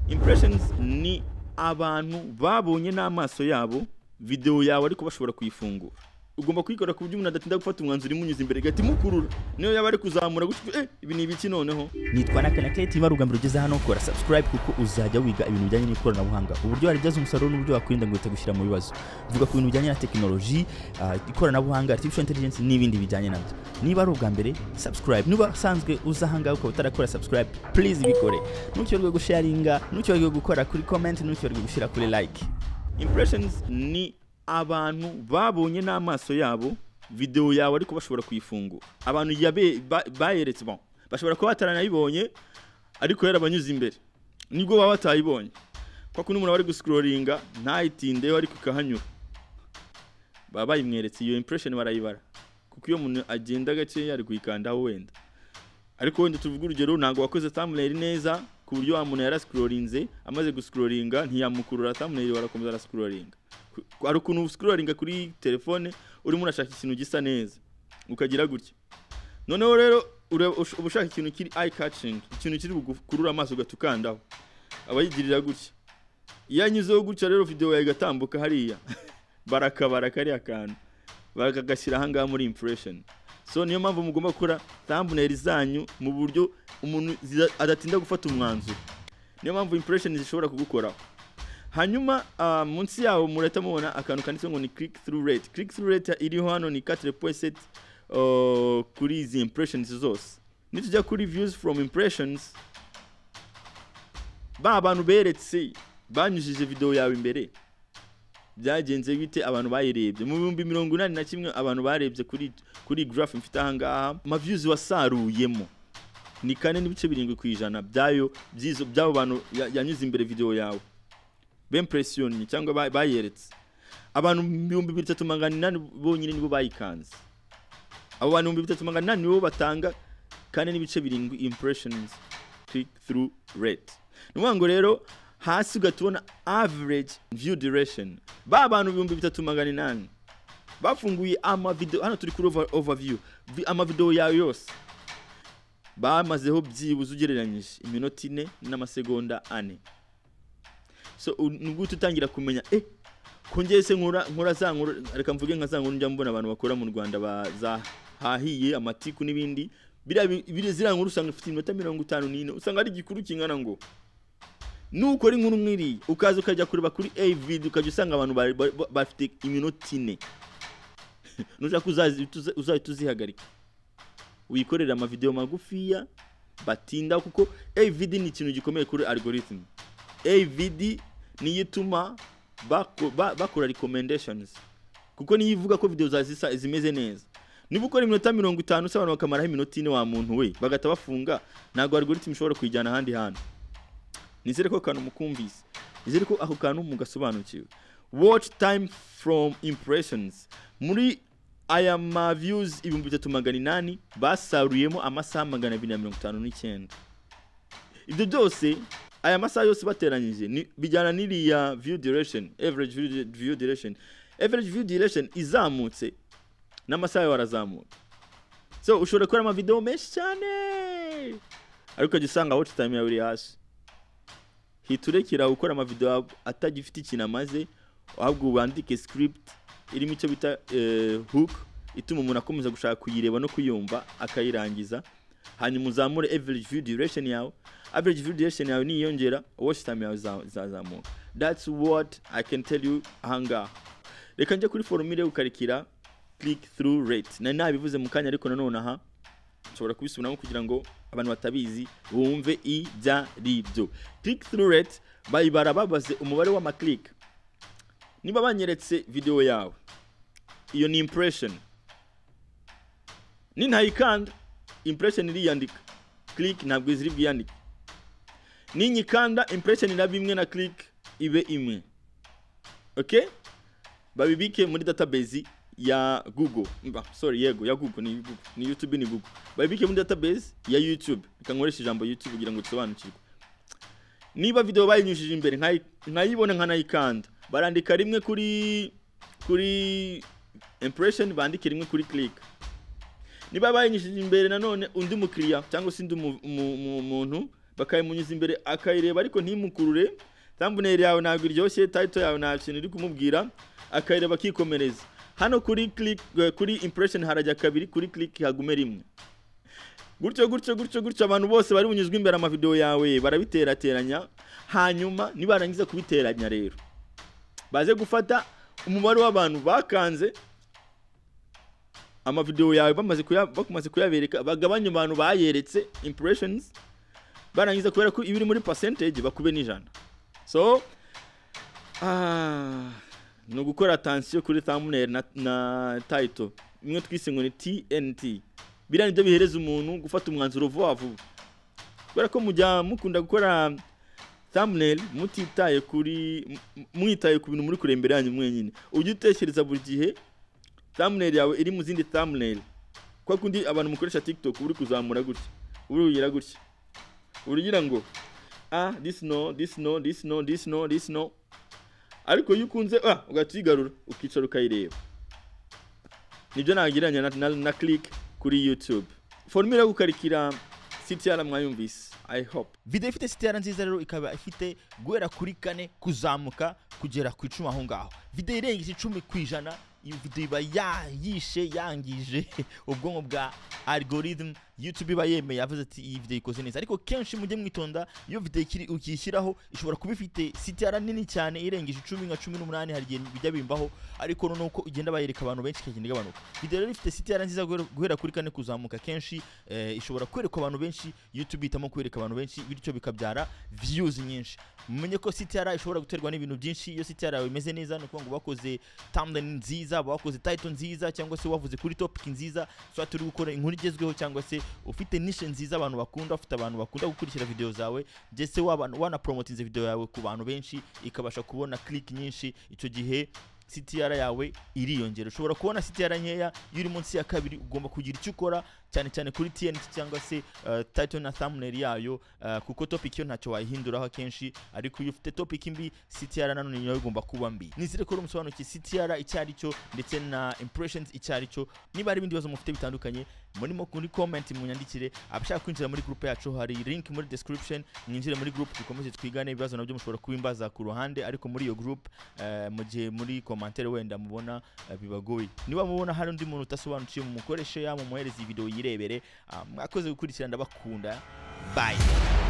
Impressions ni abantu babonye n'amaso yabo video yawe, ariko bashobora kuyifungura. Ugomba kuyikora ku buryo umuntu adatinda gufata umwanzuro, imunyuze imbere igahita imukurura, niyo yaba ari kuzamura gutyo. Ibi ni ibiki noneho? Nitwa Nakanaketi. Niba ari ubwa mbere ugeze hano, kora subscribe, kuko uzajya wiga ibintu bijyanye n'ikoranabuhanga, uburyo waribyaza umusaruro n'uburyo wakwirinda ngo bitagushyira mu bibazo. Vuga ku bintu bijyanye na tekinoloji, ikoranabuhanga, artificial intelligence n'ibindi bijyanye nabyo. Niba ari ubwa mbere, subscribe. Niba usanzwe uza ahangaha ukaba utarakora subscribe, please bikore. Ntukibagirwe gusharinga, ntukibagirwe gukora kuri comment, ntukibagirwe gushyira kuri like. Impressions ni abantu babonye n'amaso yabo video yawe, ariko bashobora kuyifungura. Abantu bayeretse, bon, bashobora kuba bataranayibonye, ariko yarabanyuze imbere, nibwo baba batayibonye. Kwa kundi umuntu aba ari guscrollinga ntayitindeho, ariko ikahanyura, baba bayimweretse. Iyo impression barayibara, kuko iyo umuntu agenda gakeya ari kuyikandaho wenda. Ariko wenda tuvuge urugero, ntabwo wakoze thumbnail neza ku buryo wa muntu yarascrollinze, amaze guscrollinga ntiyamukurura thumbnail, barakomeza arascrollinga. Hari ukuntu scrollinga kuri telefone urimo urashaka ikintu gisa neza, ukagira gutya. Noneho rero uba ushaka ikintu kiri eye catching, ikintu kiri bugukurura amaso ugahita ukandaho. Aba yigirira gutya. Iyo anyuzeho gutya rero, video yawe igatambuka hariya, barakabara kariya kantu, bakagashyira ahangaha muri impression. So niyo mpamvu mugomba gukora thumbnail zanyu mu buryo umuntu adatinda gufata umwanzuro. Niyo mpamvu impression zishobora kugukoraho. Hanyuma munsi yaho murahita mubona akantu kanditseho ngo ni click through rate. Click through rate iriho hano ni 4.7 kuri izi impressions zose. Nitujya kuri views from impressions, ba bantu beretse, banyujije video yawe imbere, byagenze bite? Abantu bayirebye mu 81,000, abantu barebye kuri graph mfite ahangaha, ama views wasaruyemo ni 4.7% byayo, by'izo, by'abo bantu yanyuze imbere video yawe, bempressionnye cyangwa bayeretse. Abantu 3800 bonyine nibo bayikanze. Abo bantu 3800 nibo batanga 4.7 impressions click through rate. Ni ukuvuga ngo rero hasi ugahita ubona average view duration. Ba bantu 3800 bafunguye amavideo, hano turi kuri overview, amavideo yawe yose, bamazeho byibuze ugereranyije iminota 4 n'amasegonda 4. So nubwo utangira kumenya ko ngiye se nkora za nkuru, reka mvuge nka za nkuru njya mbona abantu bakora mu Rwanda bazahahiye amatiku n'ibindi biriya, ziriya nkuru usanga ifite iminota 54, usanga ari igikuru kingana ngo nukora inkuru nk'iriya, ukaza ukajya kureba kuri AVD, ukajya usanga abantu bafite iminota 4. Nushaka uzahita uzihagarika, wikorera amavideo magufiya batinda, kuko AVD ni ikintu gikomeye kuri algorithm. AVD niyo ituma bakora recommendations, kuko niyo ivuga ko video zawe zisa zimeze neza. Niba ukora iminota 50 se abantu bakamaraho iminota 4, wa muntu we, bagahita bafunga, ntabwo algorithm ishobora kuyijyana ahandi hantu. Nizere ko akantu mukumvise, nizere ko ako kantu mugasobanukiwe. Watch time from impressions: muri aya ma views 3800 basaruyemo amasaha 259. Ibyo byose, aya masaha yose bateranyije, bijyana n'iriya view duration, average view duration. Average view duration izamutse, n'amasaha yawe arazamuka. So ushobora gukora amavideo menshi cyane, ariko ukajya usanga watch time yawe iri hasi. Hita urekera gukora amavideo atagifite ikintu amaze, ahubwo wandike script irimo icyo bita hook, ituma umuntu akomeza gushaka kuyireba no kuyumva akayirangiza. Hanyuma uzamure average view duration yawe. Average view duration yawe niyongera, watch time yawe izazamuka. That's what I can tell you ahangaha. Reka njye kuri formule yo gukarikira click through rate. Nari nabivuze mu kanya, ariko nanone aha nshobora kubisubiramo kugira ngo abantu batabizi bumve ibyo ari byo. Click through rate bayibara babaze umubare w'amaclick. Niba banyeretse video yawe, iyo ni impression. Nintayikanda, impression iriyandika, click ntabwo iziri bwiyandike. Ninyikanda, impression iraba imwe na click ibe imwe. Okay, babibike muri database ya Google. Mba, sorry, yego, ya Google, ni Google, ni YouTube, ni Google. Babibike muri database ya YouTube. Reka nkoreshe ijambo YouTube kugira ngo dusobanukirwe. Niba video bayinyujije imbere, nkayibona, nkanayikanda, barandika rimwe kuri impression, bandike rimwe kuri click. Niba bayinyujije imbere nanone undi mukiriya cyangwa se undi muntu Bakayimunyuza imbere akayireba, ariko ntimukurure. Thumbnail yawe ntabwo iryoshye, title yawe nta kintu iri kumubwira, akayireba akikomereza. Hano kuri click, kuri impression harajya kabiri, kuri click hagume rimwe. Gutyo gutyo gutyo gutyo, abantu bose bari bunyuzwe imbere amavideo yawe barabiterateranya. Hanyuma nibarangiza kubiteranya rero, baze gufata umubare w'abantu bakanze amavideo yawe, bamaze kuyabereka, bagabanya abantu bayeretse, impressions. Barangiza, kubera ko ibiri muri percentage, bakube n'ijana. So ni ugukora attention kuri thumbnail na title, imwe twise ngo ni TNT. Biriya nibyo bihereza umuntu gufata umwanzuro vuba vuba, kubera ko mujya mukunda gukora thumbnail mutitaye kuri mwitaye ku bintu muri kureba imbere yanyu mwenyine. Ujye utekereza buri gihe thumbnail yawe iri mu zindi thumbnail. Kwa kundi abantu mukoresha TikTok, uri kuzamura gutya, uri kugira gutya, urugira ngo "Ah, this no, this no, this no, this no, this no." Ariko iyo ukunze, ugahita uyigarura, ukicara ukayireba. Nibyo nagereranya na click kuri YouTube. Formule yo gukarikira CTR mwayumvise, I hope. Video ifite CTR nziza rero ikaba ifite guhera kuri 4 kuzamuka kugera ku 10 aho ngaho. Video irengeje 10%, iyo video iba yayishe, yangije ubwonko bwa algorithm. YouTube iba yemeye, yavuze ati "Iyi video ikoze neza." Ariko kenshi mujye mwitonda, iyo video ikiri ukiyishyiraho ishobora kuba ifite CTR nini cyane irengeje 10, nka 18, hari igihe bijya bimbaho, ariko noneho uko igenda bayereka abantu benshi ikagenda igabanuka. Video rero ifite CTR nziza guhera kuri 4 kuzamuka, kenshi ishobora kwerekwa abantu benshi. YouTube ihitamo kwereka abantu benshi, bityo bikabyara views nyinshi. Mumenye ko CTR ishobora guterwa n'ibintu byinshi. Iyo CTR yawe imeze neza, ni ukuvuga ngo bakoze thumbnail nziza, bakoze title nziza, cyangwa se wavuze kuri topic nziza, so turi gukora inkuru igezweho, cyangwa se ufite niche nziza abantu bakunda, ufite abantu bakunda gukurikira video zawe, ndetse waba wanapromotinze video yawe ku bantu benshi, ikabasha kubona click nyinshi, icyo gihe CTR yawe iriyongera. Ushobora kubona CTR nkeya iyo uri munsi ya 2. Ugomba kugira icyo ukora cyane cyane kuri TNT cyangwa se title na thumbnail yayo, kuko topic yo ntacyo wayihinduraho akenshi. Ariko iyo ufite topic mbi, CTR nanone nayo igomba kuba mbi. Nizere ko umusobanukiwe CTR icyo ari cyo ndetse na impressions icyo ari cyo. Niba hari ibindi bibazo mufite bitandukanye, murimo kuri comment munyandikire. Abashaka kwinjira muri group yacu, hari link muri description, mwinjire muri group dukomeze twigane. Ibibazo nabyo mushobora kubimbaza ku ruhande, ariko muri iyo group, mu gihe muri commentaire wenda mubona bibagoye. Niba mubona hari undi muntu utasobanukiwe, mumukoreshe ya mumuhereze iyi video yirebere. Mwakoze gukurikira, ndabakunda, bye.